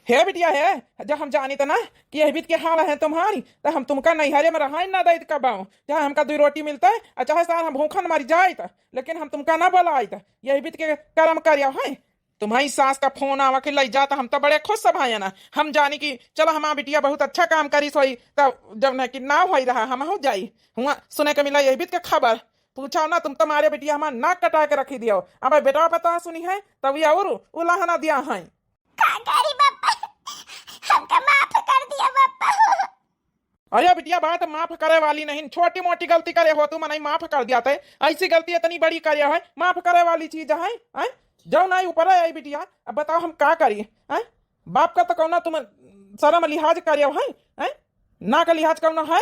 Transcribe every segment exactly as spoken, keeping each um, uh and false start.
हे बिटिया हे, जब हम जानित ना कि यही बीत के हाल है तुम्हारी, तो हम तुमका नैहरे में रहाई ना दैत कबाऊ। चाहे हमका दुई रोटी मिलते, और चाहे सार हम भूखन मर जाइत, लेकिन हम तुमका ना बुलाइत। यही बीत के करम करियो है। तुम्हारी सास का फोन आवा के लई जात, हम तो बड़े खुश सब है ना। हम जानी कि चलो हमार बिटिया बहुत अच्छा काम करी सोई, तो जब न कि ना होई रहा, हम हो जाई। हुआ सुने के मिला यही बीत के खबर। पूछो ना, तुम तो मारे बिटिया हमार नाक कटा के रखी दियो। अब बेटा बता सुनी है, तब ये और उलाहना दिया है। का करी बापा, हमका माफ कर दिया बापा। अरे बिटिया, बात माफ करे वाली नहीं, छोटी मोटी गलती करे हो तू, मनई माफ कर दिया तय। ऐसी गलती इतनी बड़ी करे है, माफ करे वाली चीज है, हैं? जौन आई ऊपर है बिटिया। अब बताओ हम का करी, हैं? बाप का तो कौना तुम शर्म लिहाज करे है, हैं? ना का लिहाज कौना है?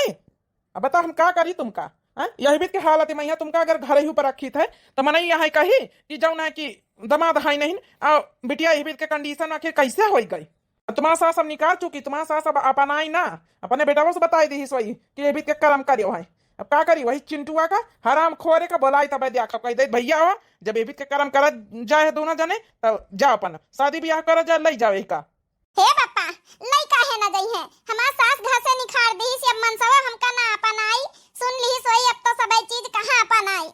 अब बताओ हम का करी तुमका, हैं? यही बीत के हालत में यहाँ तुमका अगर घर ही ऊपर रखी थे तो मनई यहाँ कही कि जौन है कि दमाद है नहीं, आ बिटिया यही बीत के कंडीशन आखिर कैसे हो गई? अब तुम्हारा सास अब निकाल चुकी, तुम्हारा सास अब अपनाई ना, अपने बेटवा से बताई दी सोई कि ये बीत के करम करियो है। अब का करी, वही चिंटुआ का हराम खोरे का बोलाई तब देखा कह दे भैया हो, जब ये बीत के करम कर जाए दोनों जने तब जा अपन शादी ब्याह कर जा, ले जाओ एक का। हे बापा, लइका है ना जइहे, हमार सास घर से निखार दी से अब मनसवा हमका ना अपनाई। सुन ली सोई, अब तो सबे चीज कहाँ अपनाई।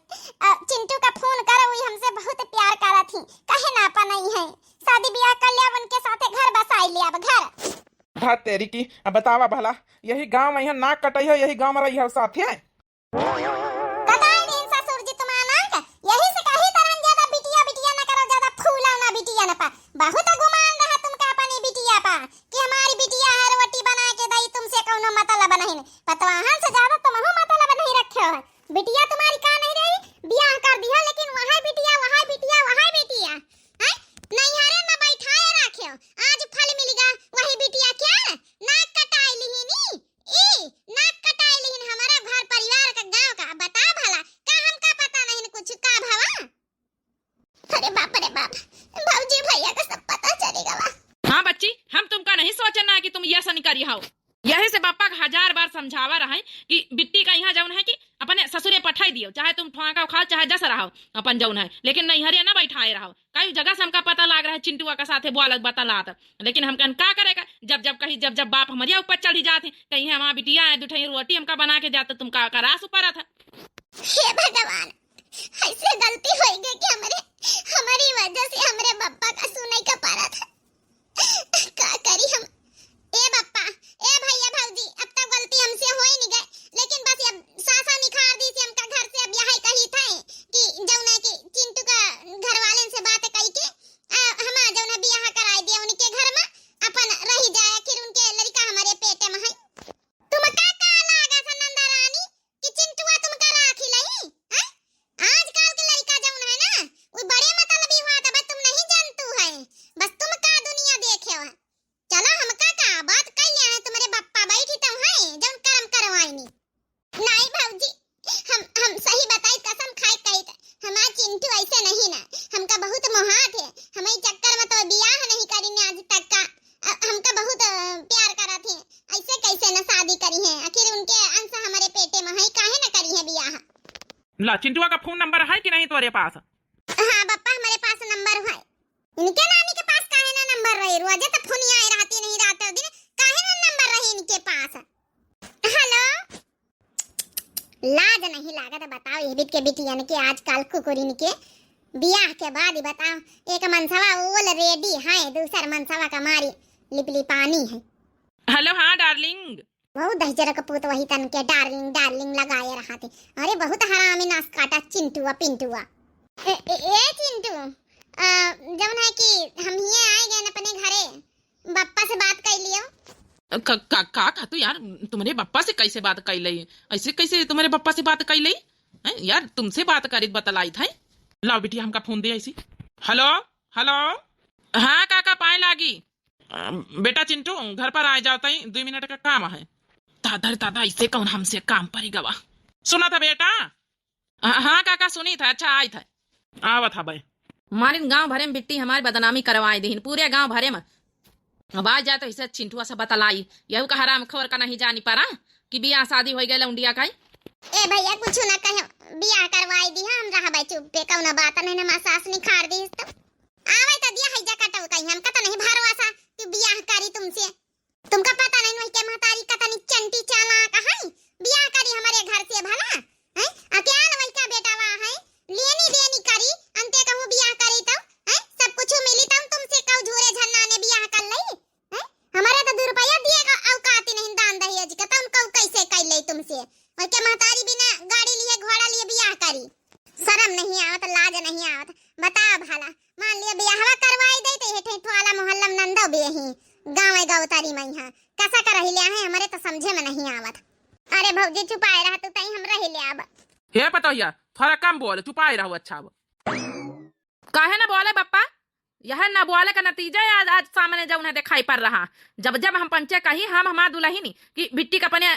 अ, चिंटू का फोन कर, वही हमसे बहुत प्यार करत ही, कहे ना अपनाई है। शादी ब्याह कर लिया, उनके साथे घर बसाई लिया, अब घर। धा तेरी की, अब बतावा भला, यही गांव में यहाँ नाक कटाई है, यही गांव में रही है साथे। कटाई दिन ससुर जी तुम्हारा नाक, यही से कही तरन ज्यादा बिटिया बिटिया न करो, ज्यादा फूला ना बिटिया न पा। बहुत गुमान रहा तुमका अपनी बिटिया पा कि हमारी बिटिया है रोटी बना के दई, तुमसे कौनो मतलब नहीं। पतवाहन से ज्यादा तुमहू मतलब नहीं रखे हो। बिटिया तुम्हारी का नहीं रही, ब्याह कर दिया, लेकिन वही बिटिया, वही बिटिया, वही बिटिया। हैं? नैहरे में बैठाए रखे हो, आज फल मिल गया, वही बिटिया क्या नाक कटाई लिहिनी? ई नाक कटाई लिहिन हमारा घर परिवार का, गांव का। बता भला, का हमका पता नहीं कुछ का भवा? अरे बाप रे बाप, भौजी भैया का सब पता चली गवा। हाँ बच्ची, हम तुमका नहीं सोचे ना कि तुम यह सनी करी हो। यही से बापा का हजार बार समझावा रहे कि बिट्टी का यहाँ जौन है कि अपने ससुरे पठाई दियो, चाहे तुम ठोंका खाओ, चाहे जस रहो अपन जौन है, लेकिन नैहरे ना बैठाए रहो। कई जगह से हमका पता लाग रहा है चिंटुआ का साथे बोलत बतलात, लेकिन हम कहन का करे का, जब जब कही, जब जब बाप हमरिया ऊपर चढ़ी जात है, कहीं हमार बिटिया है, दुठई रोटी हमका बना के जात, तुमका करास ऊपर था। हे भगवान, ऐसे गलती होई गई कि हमरे, हमारी वजह से हमरे बप्पा का सुनाई का पारा था। का करी हम? ए बप्पा, ए भैया भौजी, अब तक गलती हमसे होई नहीं गए, लेकिन बस अब सासा निखार दी से हमका घर से अब यही कही थे कि जौना कि चिंटू का घर वाले से बात कही के, आ, हमार जौना बियाह कराई दिया उनके घर में, अपन रही जाए, आखिर उनके लड़का हमारे पेटे में है। तुमका का लागा था नंदा रानी कि चिंटुआ तुमका राखी लई, हैं? आजकल के लड़का जौन है ना, वो बड़े मतलबी हुआ था, बस तुम नहीं जानतू है, बस तुम का दुनिया देखे हो। चलो हमका का बात कर लिया है, तुम्हारे बप्पा बैठी तो है, जौन करम करवाइनी। नहीं भौजी, हम, हम सही बताई, कसम खाए कही त हमार चिंटू ऐसे नहीं ना, हमका बहुत मोहात है, हमारे चक्कर में तो बियाह नहीं करी ने आज तक का, अ, हमका बहुत, अ, प्यार करत है, ऐसे कैसे न शादी करी है, आखिर उनके अंश हमारे पेटे में है, काहे न करी है बियाह? ला, चिंटुआ का फोन नंबर है कि नहीं तोरे पास? हाँ बप्पा, हमारे पास नंबर है। इनके नानी के पास काहे ना नंबर रही? रोजे तो फोन आए रहती, नहीं रात और दिन, काहे ना नंबर रही इनके पास? हेलो। लाज नहीं लागत, बताओ, ये बीत के बिटियन के आजकल कुकुरिन के बियाह के बाद ही बताओ, एक मनसवा already है, दूसर मनसवा का मारी लिपलिपानी है। हेलो, हाँ डार्लिंग। बहुत दहिजर के पूत वही तन के डार्लिंग डार्लिंग लगाए रहते। अरे बहुत हरामी नास काटा चिंटुआ पिंटुआ। ए, ए, ए चिंटू, अ, जौन है कि हम हिये आए गए न अपने घरे, बप्पा से बात कर लियो। का, का, का, का तू यार, तुम्हारे बप्पा से कैसे बात कर लई? ऐसे कैसे तुम्हारे बप्पा से बात कर लई? हैं यार, तुमसे बात करित बतलाइत है। लाओ बिटिया, हमका फोन दे ऐसी। हेलो, हेलो। हाँ काका, पाए लागी। अ, बेटा चिंटू, घर पर आए जाओ तई, दुई मिनट का काम है। दादा रे दादा, ऐसे कौन हमसे काम परी गवा? सुना था बेटा? हाँ, हाँ काका, सुनी था। अच्छा, आई था। आवत हा बे। मारिन गांव भरे में बिट्टी हमारी बदनामी करवाए दीहिन, पूरे गांव भरे में। अब आ जाए तो इसे चिंटुआ से बतलाई, यहू का हराम खोर का नहीं जानी पारा कि बियाह शादी हो गए लौंडिया का। ए भैया, कुछ ना कहो, बियाह करवाई दी, हम रहबे चुप्पे, कौनो बात नहीं, हमार सास निखार दी तो। आवे तो दिया है जकटो कहीं, हमका तो नहीं भरोसा कि बियाह करी गाँव गाँव तारी मइहाँ कसा का रही ले आहे, हमरे तो समझे में नहीं आवत। अरे भौजी चुपाए रहा तू, तई हम रही ले अब। हे पतोहिया, थोड़ा कम बोल, चुपाए रहो, अच्छा अब। काहे ना बोले बप्पा? यह ना बोले का नतीजा है आज, आज सामने जौन है दिखाई पड़ रहा। जब जब हम पंचे कही, हम हमार दुलहिन कि बिट्टी का अपने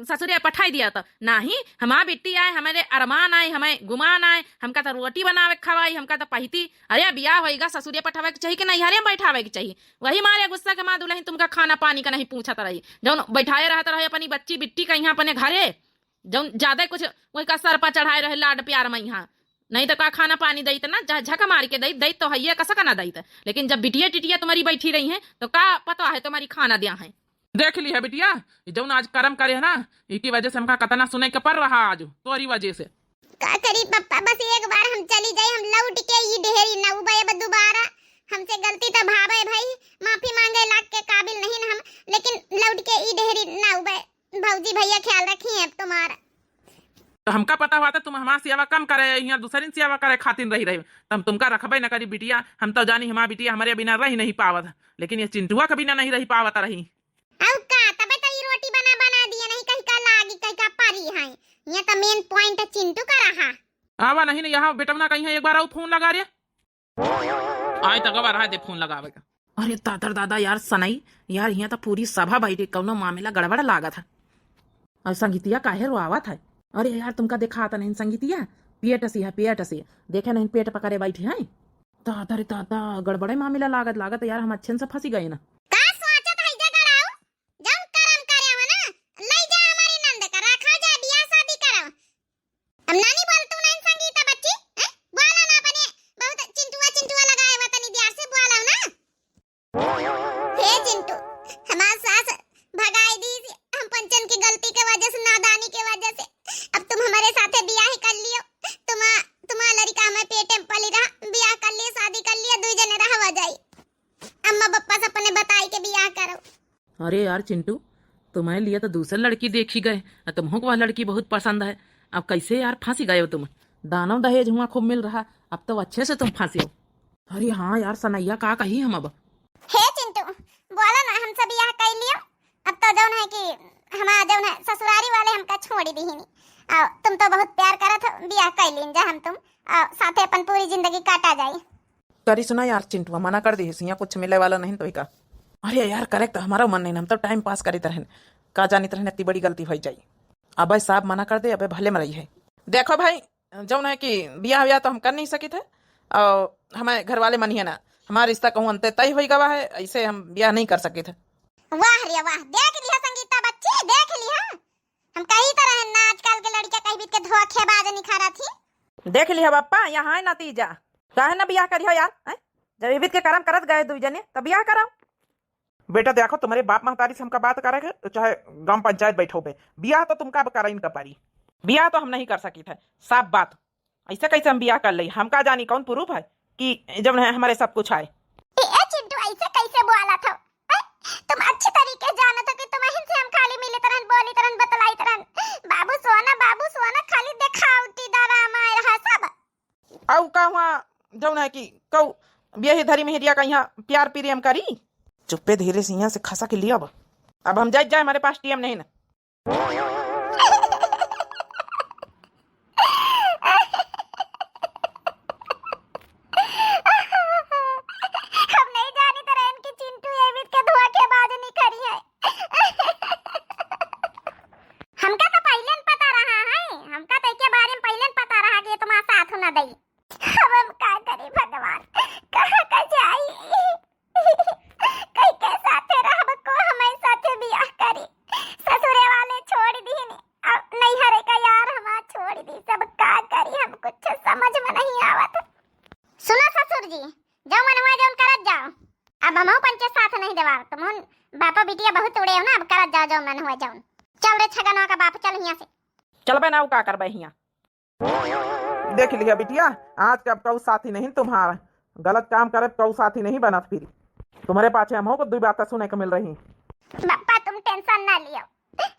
ससुरे पठाई दिया, तो नाही, हमार बिट्टी आए, हमरे अरमान आए, हमें गुमान आए, हमका तो रोटी बनावे के खवाई, हमका तो पहिती, अरे बियाह होइगा, ससुरे पठावे के चाही कि नैहरे में बैठावे के चाही? वही मारे गुस्सा के मार दुलहिन तुमका खाना पानी का नहीं पूछत रही, जौन बैठाए रहत रहे अपनी बच्ची बिट्टी का यहाँ अपने घरे, जौन ज्यादा कुछ वही का सर पर चढ़ाए रहे लाड प्यार में यहाँ। नहीं तो का खाना पानी दइत ना, झ-, झक मार के दइत, दइत तो हइये, कसा का ना दइत। लेकिन जब बिटिया टिटिया तुम्हारी बैठी रही हैं, तो का पता है तुम्हारी खाना दिया है। देख ली है बिटिया, ई जौन आज करम करे है ना, इकी वजह से हमका कतना सुने के पड़ रहा आज, तोरी वजह से। का करी पप्पा, बस एक बार हम चली जाई, हम लौट के ई डेहरी ना उबे अब दोबारा। हमसे गलती तो भावे भाई, माफी मांगे लाग के काबिल नहीं हम, लेकिन लौट के ई डेहरी ना उबे। भौजी भैया ख्याल रखी हैं अब तुम्हारा। तो हमका पता हुआ था तुम हमार सेवा कम करे, यहाँ दूसरी सेवा करे खातिर रही रही, तो हम तुमका रखबे न करी बिटिया। हम तो जानी हमार बिटिया हमरे बिना रही नहीं पावत, लेकिन ये चिंटुआ के बिना नहीं रही पावत रही। अउ का, तबे तो ई रोटी बना बना दिए, नहीं कहीं का लागी, कहीं का परी है। ये तो मेन पॉइंट चिंटू का रहा। आवा नहीं, नहीं, यहाँ बेटवना कहीं है, एक बार आउ फोन लगा रे। आए तक अब रहा दे फोन लगावे का। अरे दादर दादा यार सनई, यार हियाँ तो पूरी सभा बैठी, कौनो मामला गड़बड़ लागत है। और संगीतिया काहे रोआवत है? अरे यार तुमका देखात नहीं संगीतिया, पेट से है, पेट से। देखे नहीं पेट पकड़े बैठी है। दादा रे दादा, गड़बड़े मामला लागत, लागत यार हम अच्छे से फंसी गए ना। का सोचत है जे गड़ाऊ? जौन करम करे हो ना, लई जा हमारी नंद का, रखा जा, बियाह शादी करो। अब नानी बोल तू नहीं संगीता बच्ची, हैं? बोला ना अपने, बहुत चिंटुआ चिंटुआ लगाए हुआ तनी प्यार से बोला ना। हे चिंटू, हमार सास भगाई दी हम पंचन की गलती के वजह से, नादानी के वजह से। अब तुम हमारे साथे बियाह कर लियो, तुम, तुम्हारा लड़का हमें पेटे में पली रहा, बियाह कर लियो, शादी कर लियो, दुई जने रहवा जाई। अम्मा पप्पा से अपने बताई के बियाह करो। अरे यार चिंटू, तुम्हारे लिए तो दूसर लड़की देखी गए, आ तुमको वह लड़की बहुत पसंद है। अब कैसे यार फंसी गए हो तुम? दानव दहेज हुआ खूब मिल रहा, अब तो अच्छे से तुम फंसे हो। अरे हाँ यार सनैया, का कही हम अब? हे चिंटू, बोला ना हमसे बियाह कर लियो। अब तो जौन है कि हमार जौन है ससुरारी वाले हमका छोड़ी दीहिनी। आ तुम तो बहुत प्यार करत हो, बियाह कर लीन जा हम तुम, आ साथे अपन पूरी जिंदगी काटा जाई। करी सुना यार चिंटुआ, मना कर दी, हियाँ कुछ मिले वाला नहीं तो ही का। अरे यार, करेक्ट, हमारा मन नहीं, हम तो टाइम पास करीत रहन, का जानित रहन इतनी बड़ी गलती हो जाई। अबे साहब मना कर दे, अबे भले में रही है। देखो भाई, जौन है कि बियाह व्याह तो हम कर नहीं सकित है, और हमें घर वाले मनिए ना, हमारा रिश्ता कहूँ अंते तय हो गवा है, ऐसे हम बियाह नहीं कर सकित है। वाह रे वाह, देख लिया संगीता बच्ची, देख लिया। हम कही तो रहन ना, आजकल के लड़कियां कहीं बीत के धोखेबाज निखरत ही। देख लिया बप्पा, यहाँ है नतीजा। काहे ना बियाह करियो यार, हैं? जब ये बीत के करम करत गए दुई जने, तब बियाह कराओ। बेटा देखो, तुम्हारे बाप महतारी से हमका बात करे के, तो चाहे ग्राम पंचायत बैठो बे, बियाह तो तुमका अब कराइन का परी। बियाह तो हम नहीं कर सकित है, साफ बात। ऐसे कैसे हम बियाह कर लई? हमका जानी कौन प्रूफ है कि जब है हमारे सब कुछ आए। ए, ए चिंटू, ऐसे कैसे बोला था? हैं? तुम अच्छी तरीके से जानत हो कि तुम इनसे हम खाली मिलित रहन, बोलित रहन, बतलाइत रहन। बाबू सोना, बाबू सोना, खाली देखावटी दादा हमारे रहा सब। आउ का हुआ जौन है कि कौ बियाही धरी मेहरिया का यहाँ प्यार प्रेम करी? चुप्पे धीरे से यहाँ से खसा के लिया अब। अब हम जाए जाए, हमारे पास टीएम नहीं ना। हम नहीं जानित रहन कि चिंटू एवित के धोखेबाज निकरी है। हमका तो पहिले न पता रहा है, हमका तो एके बारे में पहिले न पता रहा कि ये तुम्हारा साथ न दई। अब हम का करी भगवान, कहाँ का जाई? कई के साथे रहब को हमारे साथे बियाह करी। ससुरे वाले छोड़ दीन, अब नैहरे का यार हमार छोड़ दी, सब का करी, हम कुछ समझ में नहीं आवत। सुनो ससुर जी, जो मन हुआ जौन करत जाओ, अब हमहू पंचे साथ नहीं देवा, तुम बापा बिटिया बहुत उड़े हो ना, अब करत जाओ जो मन हुआ जौन। चल रे छगनवा का बाप, चल हियाँ से। चलबे ना, उ का करबे हियाँ। देख लिया बिटिया, आज के अब कऊ साथी नहीं तुम्हारा, गलत काम करे कऊ साथी नहीं बनत फिर। तुम्हारे पाछे हमहू को दुई बात सुने के मिल रही। बप्पा तुम टेंशन ना लियो,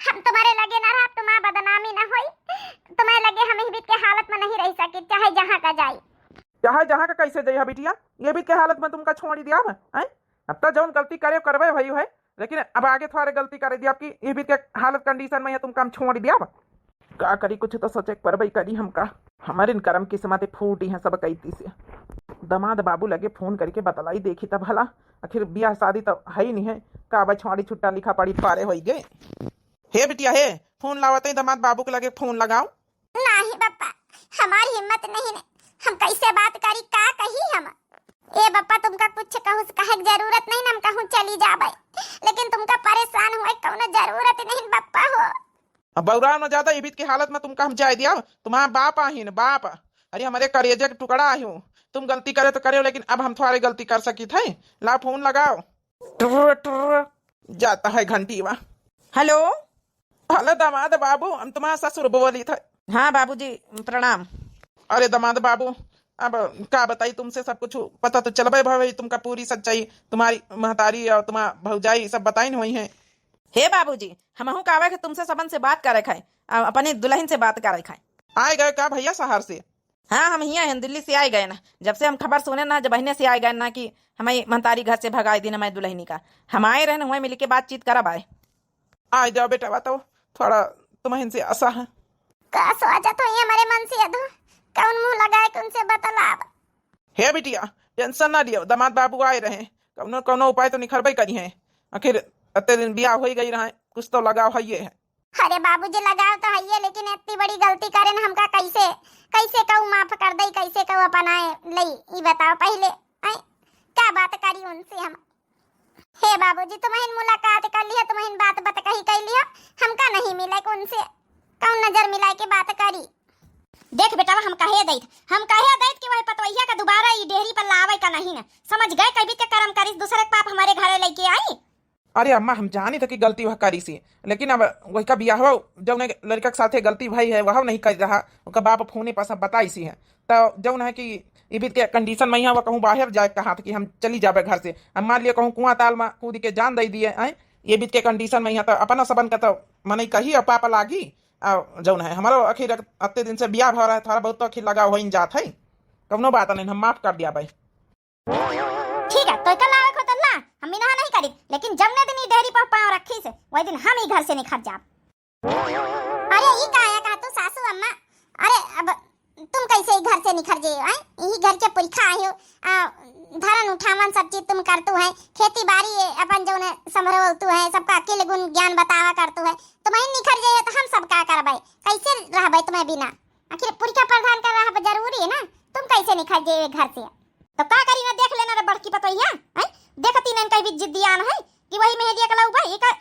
हम तुम्हारे लगे ना रहब, तुम्हारा बदनामी ना होई, तुम्हारे लगे हम इस बीत के हालत में नहीं रह सकी, चाहे जहाँ का जाई। चाहे जहाँ का कैसे जाई है बिटिया, ये बीत के हालत में तुमका छोड़ दिया है, हैं? अब तो जौन गलती करे करबे भई है, लेकिन अब आगे थोड़े गलती करे दिया। आपकी ये भी के हालत condition में है, तुमका हम छोड़ दिया। अब का करी, कुछ तो सोचे के परबे करी हमका। हमारे इन करम किस्मत फूटी है सब कैती से। दामाद बाबू लगे फोन करके बतलाई देखी तब भला, आखिर बियाह शादी तो है ही नहीं है। का अब छुआड़ी छुट्टा लिखा पड़ी पारे होई गए। हे बिटिया हे, फोन लावत है दामाद बाबू के लगे फोन लगाओ। नाही बप्पा, हमारी हिम्मत नहीं ने, हम कैसे बात करी, का कही हम? ए बप्पा, तुमका कुछ कहूँ से कहे के जरूरत नहीं न, हम कहूँ चली जाबे, लेकिन तुमका परेशान हुए कौनो जरूरत नहीं बप्पा हो। अब बौराव न ज्यादा, इबित की हालत में तुमका हम जाए दिया, तुम्हारा बाप आहिन, बाप। अरे हमारे करेजे के टुकड़ा आयो, तुम गलती करे तो करे, लेकिन अब हम थोड़े गलती कर सकी थे। ला फोन लगाओ। टुर्र, टुर्र, जाता है घंटी वा। हेलो। हेलो दामाद बाबू, हम तुम्हारा ससुर बोली थे। हाँ बाबूजी, प्रणाम। अरे दामाद बाबू, अब का बताई तुमसे, सब कुछ पता तो चलबे भवे तुमका पूरी सच्चाई, तुम्हारी महतारी और तुम्हारा भौजाई सब बताइन हुई हैं। हे बाबूजी, हमहू का आवे के तुमसे सबन से बात करे खाए, आ, अपने दुल्हन से बात करे खाए। आए गए का भैया शहर से? हाँ, हम हियाँ हैं, दिल्ली से आए गए ना। जब से हम खबर सुने ना, जब बहने से आए गए ना कि हमारी महतारी घर से भगाए दिन हमारी दुल्हनी का, हम आए रहे ना, वहीं मिल के बातचीत करब आए। आए जाओ बेटा, बताओ, थोड़ा तुम्हें इनसे आशा है। का सोचत हो ये हमारे मन से अधू? कौन मुंह लगाए के उनसे बतलाब? हे बिटिया, टेंशन ना लियो, दामाद बाबू आए रहे, कौनो कौनो उपाय तो निखरबे करी है। आखिर अत्ते दिन बियाह होई गई रहे, कुछ तो लगाव है ये है। अरे बाबूजी, लगाव तो है ये, लेकिन इतनी बड़ी गलती करे न हमका कैसे, कैसे कहू माफ कर दई, कैसे कहू अपनाए लई, ई बताओ पहले, आए, का बात करी उनसे हम? हे बाबूजी, तुमहिन मुलाकात कर लिया, तुमहिन बात बत कही कर लिया, हमका नहीं मिले उनसे, कौन नजर मिला के बात करी? देख बेटवा, हम कहे दैत, हम कहे दैत कि वही पतवहिया का दोबारा ई डेहरी पर लावे का नहीं न। समझ गए, कभी के करम करिस, दूसरे के पाप हमारे घरे लेके आई। अरे अम्मा, हम जानी थे कि गलती वह करी सी, लेकिन अब वही का बियाह जौन लड़का के साथे गलती भई है, वह नहीं कर रहा, उनका बाप फोने पर सब बताई सी है। तो जौन है कि इबित के condition में यहाँ वह कहूँ बाहर जाए कहा था कि हम चली जाबे घर से, हम मान लिया कहूँ कुआं ताल में कूद के जान दे दिए, आए, इबित के condition में यहाँ तो अपना सबन का तो मनई कही और पाप लागी। आ, जौन है, हमारो आखिर अत्ते दिन से बियाह भा रहा है, थोड़ा बहुत तो आखिर लगाव होइन जात है। कौनो बात नहीं, हम माफ कर दिया भाई। ठीक है, तो कल आवे को तो ला, हम इनहा नहीं करी, लेकिन जमने दिन ई डेहरी पर पाँव रखी से, वही दिन हम ई घर से निखर जाब। अरे, ई का आया कहा तू सासू अम्मा? अरे, अब तुम कैसे ई घर से निखर जाइयो, हैं? यही घर के पुरखा आयो, आ, धरन उठावन सब चीज तुम करतू है, खेती बाड़ी ये अपन जौन है संभरवतू है, सबका अकिल गुण ज्ञान बतावा करतू है, तुम ही निखर जाइयो तो हम सब का करबे? कैसे रहबे तुम्हें बिना? आखिर पुरखा प्रधान का रहब जरूरी है ना, तुम कैसे निखर जाइयो घर से? तो का करी ना, देख लेना रे बड़की पतोहिया, हैं? देखती नहीं कहीं भी जिद्दियान है कि वही मेहरिया का लऊ भाई का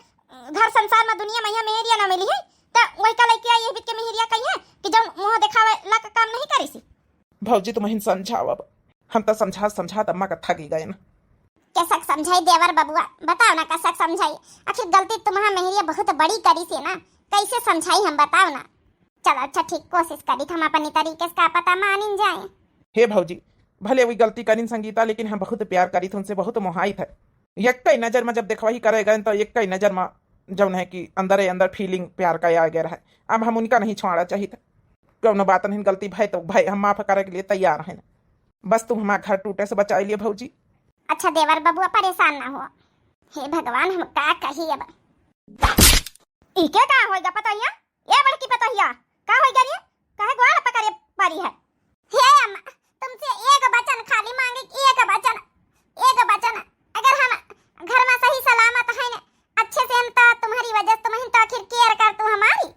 घर संसार में दुनिया में यहाँ मेहरिया ना मिली है, तो वही का लेके आई ये बिट के मेहरिया कही है कि जौन मुँह दिखावे ला का काम नहीं करी सी। भौजी, तुम ही समझाओ अब, हम तो समझा समझा अम्मा का थकी गए ना। कैसक समझाई देवर बबुआ, बताओ ना कैसक समझाई, आखिर गलती तुम्हारा मेहरिया बहुत बड़ी करी से ना, कैसे समझाई हम, बताओ ना। चलो अच्छा ठीक, कोशिश करी हम अपनी तरीके से, का पता मानिन जाए। हे भौजी, भले वही गलती करिन संगीता, लेकिन हम बहुत प्यार करी थे उनसे, बहुत मोहाई थे। एक ही नजर में जब देखवाही करे गए तो एक ही नजर में जौन है कि अंदरे अंदर feeling प्यार का आ गया रहे। अब हम उनका नहीं छोड़ा चाहिए था। कौनो बात नहीं, गलती भय तो भय, हम माफ करे के लिए तैयार हैं। बस तुम हमारा घर टूटे से बचाई लिए भौजी। अच्छा देवर बबुआ परेशान ना हो। हे भगवान हम का कही अब। इके का होइगा पतोहिया? ए बड़की पतोहिया, का होइगा रे? काहे ग्वाड़ पकड़े परी है? हे अम्मा, तुमसे एक वचन खाली मांगे, एक वचन, एक वचन। अगर हम घर में सही सलामत हैं न, अच्छे से हम तो तुम्हारी वजह से, तुम ही तो आखिर care करतू हमारी।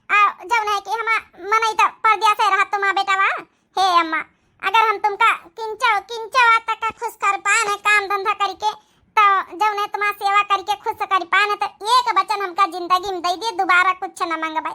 आ, जौन है कि हम मनई तो परदेस से रहा तुम्हारा बेटा वा। हे अम्मा, अगर हम तुमका किंचो, किंचो तक का खुश कर पान है काम धंधा करके, तो जौन है तुम्हारा सेवा करके खुश कर पान है, तो एक वचन हमका जिंदगी में दे दिए, दोबारा कुछ न मंगबे।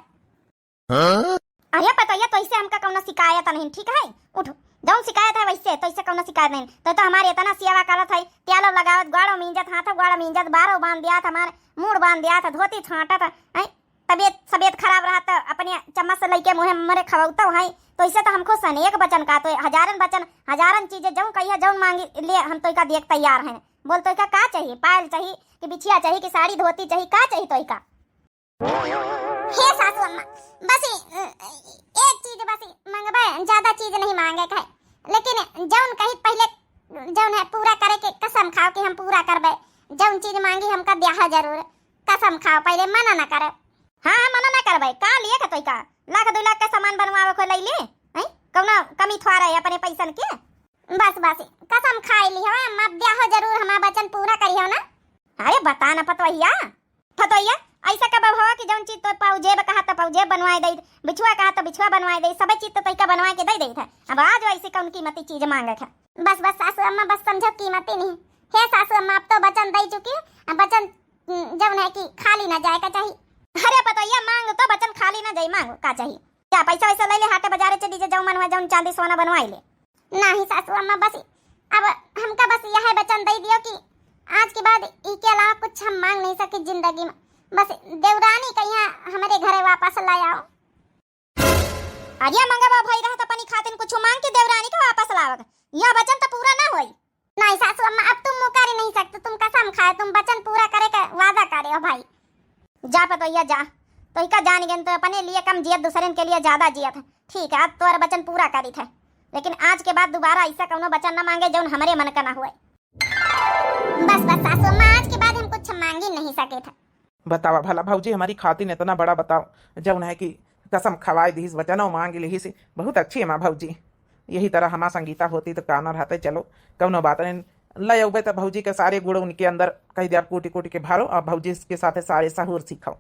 अरे पतोहिया, तो इससे हमका कौनो शिकायत नहीं, ठीक है? उठ, जौन शिकायत है वैसे, तो इससे कौनो शिकायत नहीं। तो, तो हमारे इतना सेवा करत है, त्यालो लगावत, ग्वाड़ो मींजत, हाथो ग्वाड़ो मींजत, बारो बांध दियात, हमार मूड़ बांध दियात, धोती छांटत, हैं? तबीयत, तबीयत खराब रहा तो अपने चम्मच से लेके मुँहे मरे खवौतो है, तो इससे तो हम खुश हैं। एक वचन का तो हजारन वचन, हजारन चीजें जौन कहिया, जौन मांगी ले, हम तो इका देख तैयार हैं। बोल तो इका का चाहिए? पायल चाहिए कि बिछिया चाहिए कि साड़ी धोती चाहिए, का चाहिए तो इका? हे सासू अम्मा, बस ई, एक चीज बस ई मंगबे, ज्यादा चीज नहीं मांगे के है, लेकिन जौन कही पहले जौन है पूरा करे के कसम खाओ कि हम पूरा करबे, जौन चीज मांगी हमका द्याहा जरूर। कसम खाओ, पहिले मना ना करे। हाँ, हाँ, मना ना करबे, का लिए का तोई का? लाख दो लाख का सामान बनवावे को लई ले, हैं? कौनो कमी थोड़ा है अपने पैसन के? बस, बस, कसम खाई ली हो अम्मा, अब द्याहो जरूर, हमार वचन पूरा करिहो ना। अरे बता ना पतोहिया, पतोहिया, ऐसा कब हो कि जौन चीज तो पाऊ जेब कहा तो पाऊ जेब बनवाए दे, बिछुआ कहा तो बिछुआ बनवाए दे, सब चीज तो तोई का बनवाए के दे देत है। अब आज ऐसे कौन कीमती चीज मांगे है? बस, बस सासू अम्मा, बस समझो कीमती नहीं। हे सासू अम्मा, अब तो वचन दे चुकी, अब वचन, उम, जौन है कि खाली ना जाए का चाही। अरे पतोहिया, मांग तो वचन खाली ना जाई, मांग का चाही? जा पैसा वैसा ले ले, हाटे बाजारे चली जा, जौन मनवा जौन चांदी सोना बनवाई ले। नहीं सासू अम्मा, बस अब हमका बस यह वचन दे दियो कि आज के बाद ई के अलावा कुछ हम मांग नहीं सके जिंदगी में। बस देवरानी का यहाँ हमारे घरे वापस ला आओ। अरे मंगवा भाई रहत अपनी खातिन कुछ मांग के देवरानी के वापस लावक, यह वचन तो पूरा ना होई। नहीं सासू अम्मा, अब तुम मुकर ही नहीं सकते, तुम कसम खाए, तुम वचन पूरा करे का वादा करे हो भाई। जा पतोहिया जा, तोई का जान गेन तो अपने लिए कम जियत, दूसरन के लिए ज्यादा जियत है। ठीक है, आज तोर वचन पूरा करित है, लेकिन आज के बाद दोबारा ऐसा कौनो वचन न मांगे जौन हमरे मन का ना हुए। बस, बस सासू अम्मा, आज के बाद हम कुछ मांगी नहीं सके थे। बतावा भला भौजी, हमारी खातिन इतना बड़ा बताओ, जौन है कि कसम खवाए दिहिस, वचनो मांग लिहिस, बहुत अच्छी है माँ भौजी। यही तरह हमार संगीता होती तो काना रहते, चलो कौनो बात नहीं, ले अउबे तो भौजी के सारे गुण उनके अंदर कह दिया, कूटी कूटी के भरो और भौजी के साथ सारे सहूर सीखो।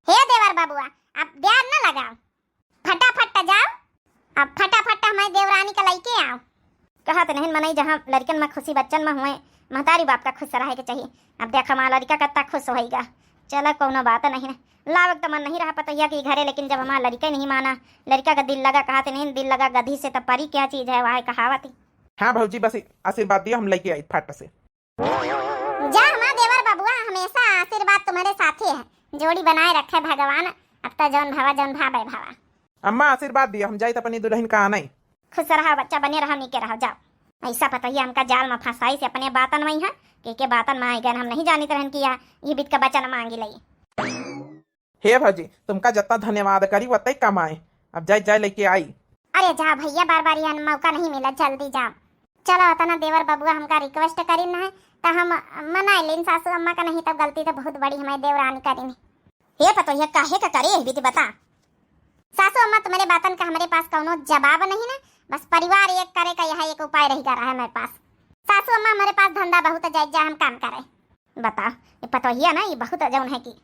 हे देवर बबुआ, अब देर न लगाओ, फटाफट जाओ, अब फटाफट हमारे देवरानी का लइके आओ। कहत नहीं मनई, जहाँ लड़कन में खुशी बच्चन में हुए, महतारी बाप का खुश रहे के चाहिए। अब देख हमारा लड़का कितना खुश होइगा। चला कौनो बात नहीं है, लावक तो मन नहीं रहा पतोहिया के घरे, लेकिन जब हमारा लड़का नहीं माना, लड़का का दिल लगा, कहत नहीं दिल लगा गधी से तो परी क्या चीज है, वह कहावत ही। हाँ भौजी, बस आशीर्वाद दियो, हम लइके आई फट से। जा हमार देवर बबुआ, हमेशा आशीर्वाद तुम्हारे साथे है, जोड़ी बनाए रखे भगवान। अब तो जौन भावा जौन भावे भावा। अम्मा आशीर्वाद दियो, हम जाइत अपनी दुल्हन का आनई। खुश रहा बच्चा, बने रहा, नीके रहा, जाओ। ऐसा पतोहिया हमका जाल में फंसाई से अपने बातन में ही है, के के बातन में आई गन, हम नहीं जानित रहन कि यह, ये बीत का वचन मांगी लई। हे भौजी, तुमका जत्ता धन्यवाद करी वत्ते कम आए। अब जाए जाए लइके आई। अरे जा भैया, बार बार यह मौका नहीं मिला, जल्दी जा। चलो अतना देवर बबुआ हमका request करिन है, त हम मनाए लेन सासू अम्मा का, नहीं तो गलती तो बहुत बड़ी हमारी देवरानी करिन। हे पतोहिया, काहे का करे बीती बता? सासू अम्मा तुम्हारे बातन का हमारे पास कौनो जवाब नहीं ना, बस परिवार एक करे का यह एक उपाय रही जा रहा है हमारे पास। सासू अम्मा हमारे पास धंधा बहुत है, जाए जा हम काम करे। बताओ, ये पतोहिया ना, ये बहुत जौन है कि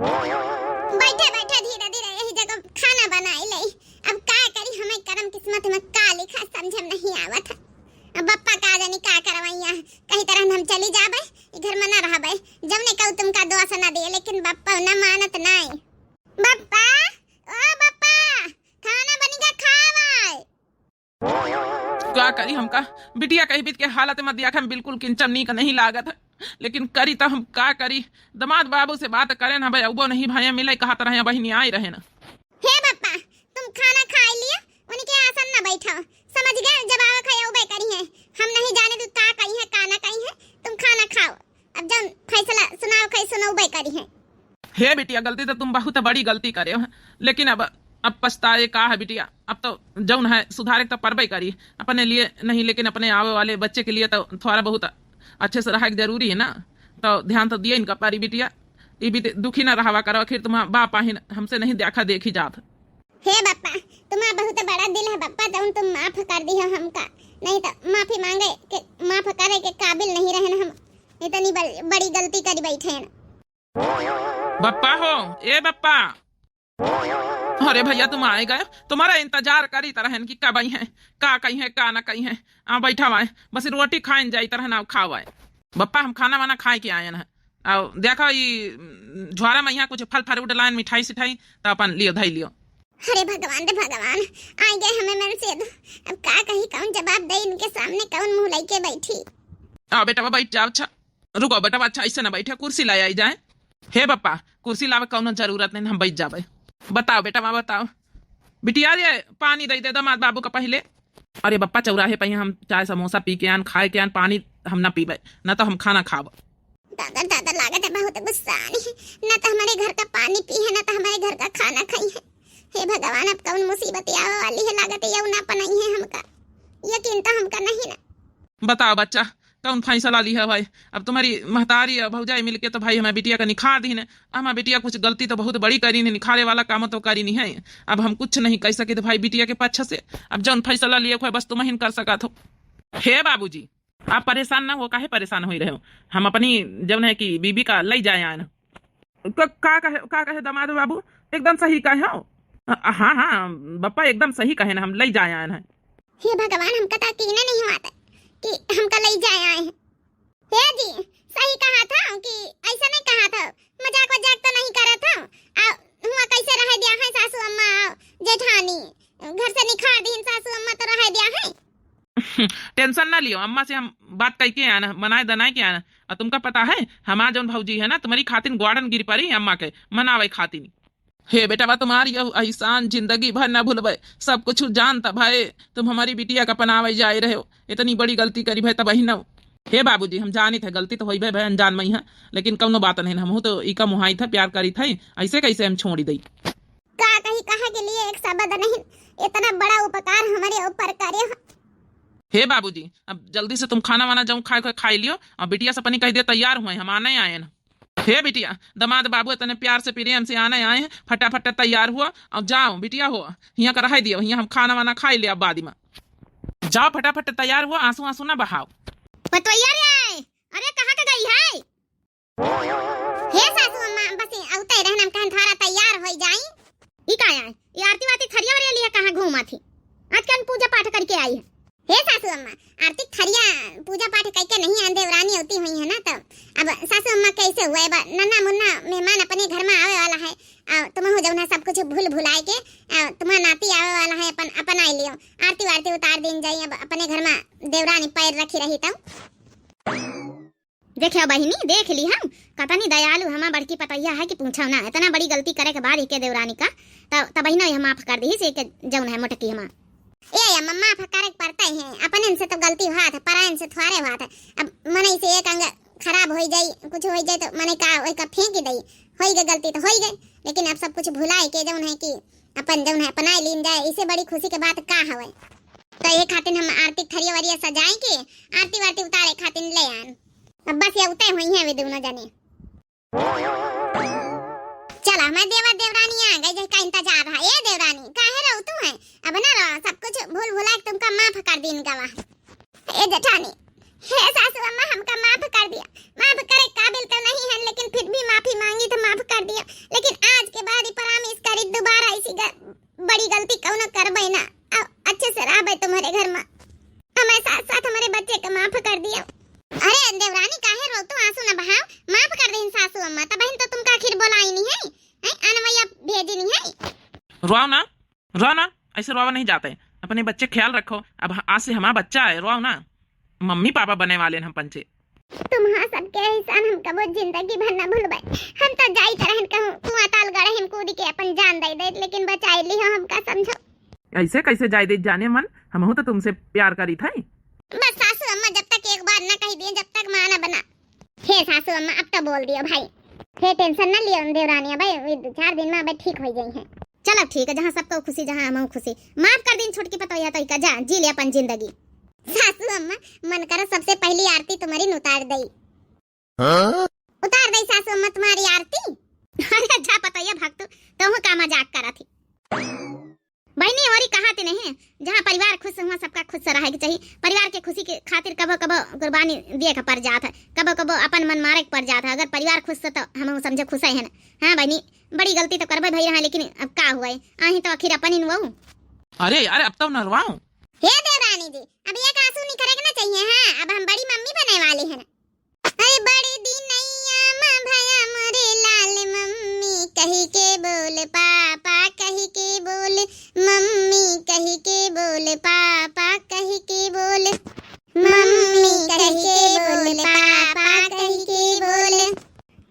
बैठे बैठे धीरे धीरे यही जगह खाना बनाई ले। अब का करी, हमें करम किस्मत में का लिखा समझ में नहीं आवत है। अब बप्पा का जानी का करवैया, कहीं तरह हम चली जाबे, ई घर में ना रहबे। जौने कहू तुमका दुआ से ना दिए, लेकिन बप्पा ना मानत नाई। बप्पा, ओ बप्पा, खाना बनिगा, खावा। का करी हमका, बिटिया कही बीत के हालत में दिया हम बिल्कुल किंचन नीक नहीं लागत है, लेकिन करी तो हम का करी? दामाद बाबू से बात करेन, भाई अउबो नहीं, भाई मिले कहत रहे, बहिनी आई रहे ना। हे बप्पा, तुम खाना खाई लिया, उनके आसन न बैठो, समझ गए? जब आवे खाए उबे करी है, हम नहीं जाने तू का कही है का ना कही है, तुम खाना खाओ। अब जौन फैसला सुनाओ, खै सुनौबे करी है। हे बिटिया, गलती तो तुम बहुत बड़ी गलती करे हो, लेकिन अब, अब पछताए का है बिटिया? अब तो जौन है सुधारे तो परबे करी, अपने लिए नहीं लेकिन अपने आवे वाले बच्चे के लिए तो थोड़ा बहुत अच्छे से रहे के जरूरी है ना। तो ध्यान तो दिए इनका पारी बिटिया, ई भी दुखी ना रहवा करो, आखिर तुम्हारा बाप आहिन, हमसे नहीं देखा देखी जात। हे बप्पा, तुम्हारा बहुत बड़ा दिल है बप्पा, जौन तुम माफ कर दिहो हमका, नहीं तो माफी मांगे के, माफ करे के काबिल नहीं रहन हम, इतनी बड़-, बड़ी गलती करी बैठे हैं। बप्पा हो, ए बप्पा। अरे भैया, तुम आए गए, तुम्हारा इंतजार करी तरहन कि कब आई हैं, का कही हैं, का ना कही हैं। आ बैठा हुआ है, बस रोटी खाइन जाई तरहन, आओ खाओ आए। बप्पा, हम खाना वाना खाए के आए हैं। आओ देखो, ई, उम, झोरा में यहाँ कुछ फल फ्रूट लाइन, मिठाई सिठाई, तो अपन लियो, धई लियो। अरे भगवान रे भगवान, आ गए हमें मन से दो। अब का कही, कौन जवाब दे इनके सामने, कौन मुंह लेके बैठी? आओ बेटा, बैठ जाओ। अच्छा रुको बेटा, अच्छा ऐसे ना बैठे, कुर्सी ले आई जाए। हे बप्पा, कुर्सी लावे कौनो जरूरत नहीं, हम बैठ जाबे। बताओ बेटा, बताओ। बिटिया रे, पानी दे दे दामाद बाबू का पहले। अरे बप्पा, चौराहे पे ही हम चाय समोसा पी के आन, खाए के आन, पानी हम ना पीबे, ना तो हम खाना खाब। दादा, दादा, लागत है बहुत गुस्सा आनी है। ना तो हमारे घर का पानी पी है, ना तो हमारे घर का खाना खाई है। हे भगवान, अब कौन मुसीबत आवे वाली है, लागत है यऊ ना पनाई है हमका, यकीन तो हमका नहीं ना। बताओ बच्चा, कौन फैसला लिहा भाई? अब तुम्हारी महतारी और भौजाई मिलके तो भाई हमारे बिटिया का निखार दीन है। हमारे बिटिया कुछ गलती तो बहुत बड़ी करीन है, निखारे वाला काम तो करीन है। अब हम कुछ नहीं कह सके तो भाई बिटिया के पक्ष से अब जौन फैसला लिए हुआ बस तुम ही कर सकत हो। हे बाबूजी, आप परेशान ना हो, काहे परेशान होई रहे हो? हम अपनी जौन है कि बीबी का लई जाए आए ना। क-, का कहे, का कहे दामाद बाबू? एकदम सही कहे हो। अ, हाँ, हाँ, बप्पा एकदम सही कहे ना, हम लई जाए आए हैं। हे भगवान, हमका तो यकीन नहीं होत कि हमका लई जाए आए हैं। हे जी, सही कहा था कि ऐसा नहीं कहा था, मजाक वजाक तो नहीं करा था। आ, हुआ कैसे रह दिया है सासू अम्मा, जेठानी, घर से निखार दीन सासू अम्मा तो रह दिया है। टेंशन ना लियो, अम्मा से हम बात करके आना, मनाए दनाए के आना। और तुमका पता है, हमार जौन भौजी है ना, तुम्हारी खातिन ग्वाड़न गिर पड़ी अम्मा के मनावे खातिन। हे बेटवा, तुम्हारी यह एहसान जिंदगी भर ना भूलबे। सब कुछ जानता भाई, तुम हमारी बिटिया का पनावे जाए रहे हो, इतनी बड़ी गलती करी भाई तब ही ना। हे बाबूजी, हम जानित है गलती तो होई भाई, अनजान में ही है, लेकिन कौनो बात नहीं, हमहू तो इका मुहाई था, प्यार करी था, ऐसे कैसे हम छोड़ी दई? का कही, कहे के लिए एक शब्द नहीं, इतना बड़ा उपकार हमारे ऊपर करे हो। हे बाबूजी, अब जल्दी से तुम खाना वाना जाऊं खाए, खाए, खाई लियो, और बिटिया से अपनी कह दे तैयार हुए, हम आने आए ना। हे बिटिया, दामाद बाबू इतने प्यार से प्रेम से आने आए हैं, फटाफट तैयार हुआ और जाओ बिटिया हो, हियाँ का रह दियो, हियाँ हम खाना वाना खाई ले अब बाद में। जाओ फटाफट तैयार हुआ, आंसू आंसू ना बहाओ। पतोहिया रे, अरे कहाँ के गई है? हे सासू अम्मा, बस अउते रहन, हम कहन थोड़ा तैयार होई जाई। ई का है? ई आरती वारती थरिया वरिया लिए कहाँ घूमा थी? आज कन पूजा पाठ करके आई है। हे सासू अम्मा, आरती थरिया पूजा पाठ करके नहीं आन देवरानी होती हुई है ना, तो अब सासू अम्मा कैसे हुए बा, नन्ना मुन्ना मेहमान अपने घर में आवे वाला है, आ, तुमहू जौन है सब कुछ भूल भुलाए के, आ, तुम्हारा नाती आवे वाला है, अपन, अपन आई लियो, आरती वारती उतार दीन जाई, अब अपने घर में देवरानी पैर रखी रही तब। देखे बहिनी, देख ली हम, कतनी दयालु हमा बड़की पतोहिया है कि पूछो ना। इतना बड़ी गलती करे के बाद एके देवरानी का, त-, तबहिनो यह माफ कर दी से के जौन है मोटकी हमा। ए अम्मा, माफ करे के पड़ता ही है, अपने से तो गलती हुआ था, परायन से थोड़े हुआ था। अब मनई से एक अंग खराब होई जाई, कुछ होई जाई तो मनई का, वही का फेंक दई, होई गई गलती तो होई गई, लेकिन अब सब कुछ भुलाए के जौन है कि अपन जौन है अपनाए लीन जाए, इसे बड़ी खुशी के बात का हवे। तो ये खातिर हम आरती थरिया वरिया सजाए के, आरती वारती उतारे खातिर ले आन। अब बस ये उतरे हुई हैं वे दोनों जने। चला, मैं देवर देवरानी आ गई, जय का इंतजार रहा। ए देवरानी, काहे रो तू है? अब ना रो, सब कुछ भूल भुला के तुमका माफ कर दीन गवा। ए जेठानी, हे सासू अम्मा, हमका माफ कर दिया। माफ करे काबिल तो नहीं है, लेकिन फिर भी माफी मांगी तो माफ कर दिया। लेकिन आज के बाद ही प्रॉमिस करी, दोबारा ऐसी ग-, बड़ी गलती कौनो करबे ना। अब अच्छे से रहबे तुम्हारे घर में, हमारे साथ साथ हमारे बच्चे का माफ कर दिया। अरे देवरानी, काहे रो तू? आंसू न बहाओ, माफ कर दीन सासू अम्मा, तबहिन तो तुमका आखिर बोलाई नहीं है, हैं? अनवैया भेजी नहीं है। रोओ ना, रोओ ना, ऐसे रोवा नहीं जाते। अपने बच्चे ख्याल रखो। अब आज से हमारा बच्चा है, रोओ ना। मम्मी पापा बने वाले हैं हम पंचे। तुम्हारा सबके एहसान हम कबो जिंदगी भर ना भूलबे। हम तो जाइत रहन कहूँ कुआं ताल गड़े हम कूद के अपन जान दे दे, लेकिन बचाई ली हो हमका, समझो। ऐसे कैसे जाए दे जाने मन, हमहू तो तुमसे प्यार करी थे। बस सासू अम्मा जब तक एक बार ना कह दिए, जब तक माँ ना बना। हे सासू अम्मा, अब तो बोल दियो भाई। हे टेंशन ना लियो देवरानी, भाई वे दो चार दिन में अब ठीक हो जाई हैं। चलो ठीक है, जहाँ सबको खुशी, जहाँ हमहू खुशी। माफ कर दीन छोटकी पतोहिया तो का, जा जी ले अपन जिंदगी। सासू अम्मा, मन करो सबसे पहली आरती तुम्हारी न उतार दई। हाँ? उतार दई सासू अम्मा तुम्हारी आरती। अरे जा पतोहिया भक्तू, तोहू का मजाक करा थी। बहिनी, होरी कहा थे नहीं, जहाँ परिवार खुश हुआ, सबका खुश रहे के चाहिए। परिवार के खुशी के खातिर कबो कबो कुर्बानी दिए के पड़ जात है, कबो कबो अपन मन मारे के पड़ जात है। अगर परिवार खुश है तो हम समझे खुश है ना। हाँ बहिनी, बड़ी गलती तो करबे भई रहा, लेकिन अब का हुआ है, आही तो आखिर अपन ही वहू। अरे अरे, अब तो नरवाओ। हे देवरानी जी, अब ये आंसू निखरे के ना चाहिए। हाँ, अब हम बड़ी मम्मी बने वाली है ना। अरे बड़े दिनैया मा भया मोरे लाल, मम्मी कही के बोल, पापा कही के बोल, मम्मी कही के बोल, पापा कही के बोल, मम्मी कही के बोल, पापा कही के बोल।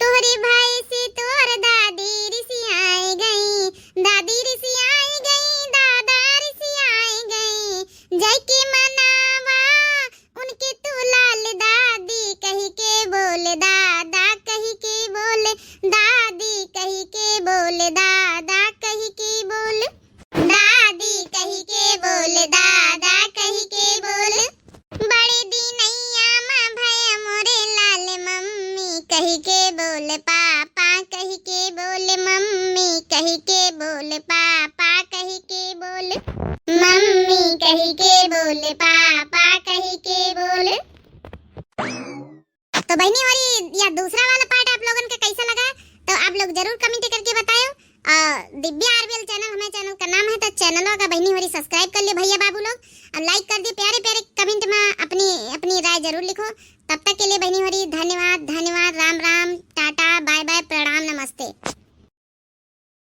तोहरे भाई से तोहर दादी रिसियाई गई, दादी रिसियाई गई, दादा रिसियाई गई, जाके मनावा उनके तू लाल, दादी कही के बोल, दादा कही के बोल, दादी कही के बोल, दादा कही के बोल, दादी कही के बोल, दादा कही के बोल मम्मी, कही के बोल पापा, कही के बोल मम्मी, कही के बोल पापा, कही के बोल। तो बहिनी होरी, या दूसरा वाला part आप लोगन के कैसा लगा, तो आप लोग जरूर comment करके बतायो। और दिव्या आरबीएल channel हमारे channel का नाम है, तो channel का बहिनी होरी subscribe कर लियो भैया बाबू लोग, और like कर दियो, प्यारे प्यारे comment में अपनी अपनी राय जरूर लिखो। तब तक के लिए बहिनी होरी धन्यवाद, धन्यवाद।